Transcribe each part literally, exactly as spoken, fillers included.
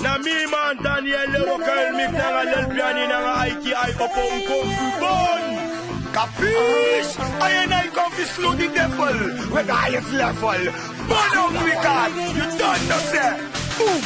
Na mi man Daniel Lerokel, mi nanga Lel Piani nanga Aiki Ai Opo un kon fu bon. Kapish? Ayen ai kon fu slu di devil with the highest level. Bon on wicked, you don't know seh. Boom.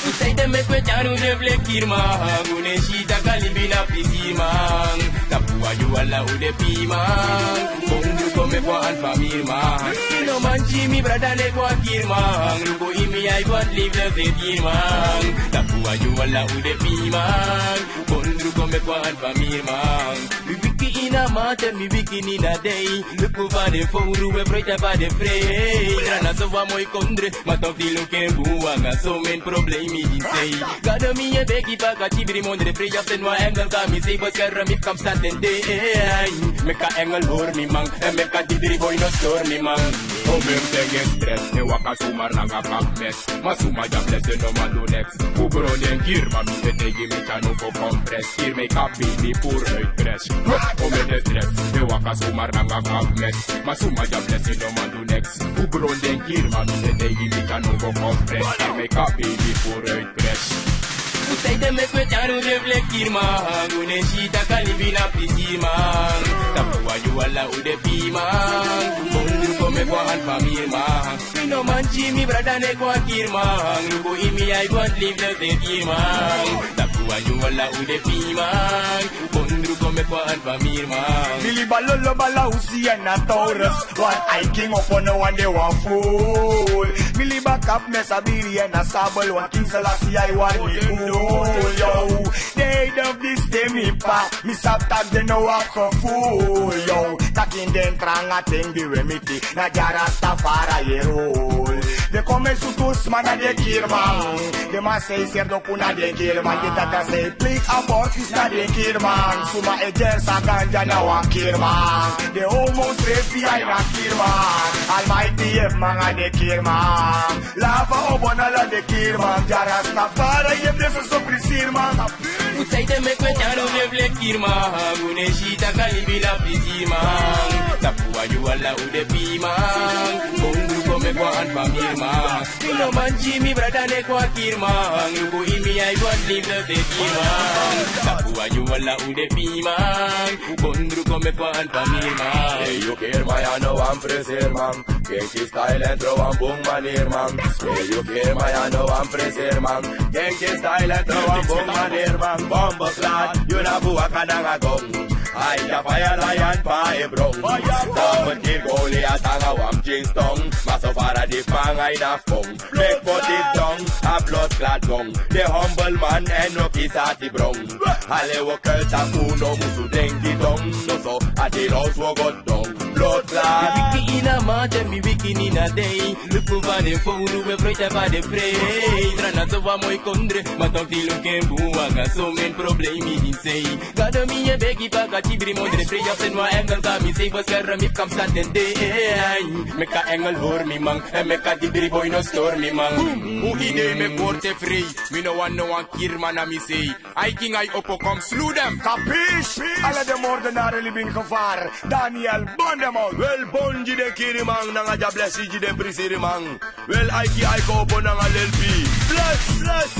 Usaide meki we tyari un den fleki kirman, un e si taki a libi na pisi man. Tapu a yu ala un de piman. Kondru kon meki wan an famiri man. Mi no man si mi brada leki wan kirman. Luku ini mi ai, wan libi na se kirman. Tapu a yu ala un de piman. Kondru kon meki wan an famiri man. Mi wiki ini a mate, mi wiki ini a dei. Luku fa den fowru e broiti, fa den frei. Trana so wan moi kondre, ma toch di luku en bun, wan ga so men problemi di sei. Gado mi e begi baka tibri mondre, frei a seni wan engel kon mi sei, beskerm mi fu kan sani den dei. Meki a engel hori mi man, èn meki a tibri boi no stori mi man. O men teki stress, e waka sumar nanga kap mes. Ma suma dya blesi no man du neks. Fu bron den kirman, mi e taigi mi tyari un fu kompres. Kiri mi kapi, mi puru uit kres. O men de stress, e waka sumar nanga kap mes. Ma suma dya blesi no man du neks. Fu bron den kirman, mi e taigi mi tyari un fu kompres. Kiri mi kapi, mi puru uit kres. Usaide meki we tyari un den fleki kirman. Un e si taki a libi na pisi man. Tapu a yu ala un de piman. Kondru kon meki wan an famiri man. Mi no man si mi brada leki wan kirman. Luku ini mi ai, wan libi na se kirman. Tapu a yu ala un de piman. Kondru kon meki wan an famiri man. Mi libi a lolo bala usi èn a Taurus. Wan Aiking Opo, no wan de wan ful. Mi libi a kap mes, a biri èn a sabel. Wan King Selassie ai wani mi kul. Yo, den ede fu disi de mi pa. Mi sabi taki den no abi gevoel, yo. Taki den tranga ten di we miti. Na dya Rastafari e rul. Den kon e sutu sma, na den kirman. Den man sei seri dopu, na den kirman. Den tata sei pliti abortus, na den kirman. Suma e dyensi a ganja, na wan kirman. Den homo srefi ai na kirman. Almighty yepi man, a den kirman. Lava o bon ala den kirman. Dya Rastafari yepi den soso prisiri man. Usaide meki we tyari un den fleki kirman. Un e si taki a libi na pisi man. Tapu a yu ala un de piman. Kondru kon meki wan an famiri man. Mi no man si mi brada leki wan kirman. Luku ini mi ai, wan libi na se kirman. Tapu a yu ala un de piman. Kondru kon meki wan an famiri man. Hey, yu kirman, ya no wan prisiri man. Genki style èn tron wan bun maniri man. Hey, yu kirman, ya no wan prisiri man. Genki style èn tron wan bun maniri man. Bomboclaat, yu na fu waka nanga gong. Ai, dya faya lion pa e bron. Damo kiri Goliath nanga wan pikin stong. Ma so fara di panga ini a fong. Meki poti dong, a bloodclaat gong. Den humble man èn no kisi ati bron. Ale wo keri tapu, no musu denki dong. Noso, a di road wo go dong. Bloodclaat. Mi wiki ini a mate, mi wiki ini a dei. Luku fa den fowru e broiti, fa den frei. Trana so wan moi kondre, ma toch di luku en bun, wan ga so men problemi di sei. Gado mi e begi baka tibri mondre, frei a seni wan engel kon mi sei, beskerm mi fu kan sani den dei. Meki a engel hori mi man, èn meki a tibri boi no stori mi man. Un idee meki worte frei, mi no wani no wan kirman na mi sei. Aiking Ai Opo, kon slu den. Kapish? Ala den moordenaar e libi ini gevaar. Daniel, bon den man. Wel, bon gi den kiriman nanga dya blesi gi den prisiriman. Wel, Aiki Aiko Opo nanga Lel Pi. Bless, bless.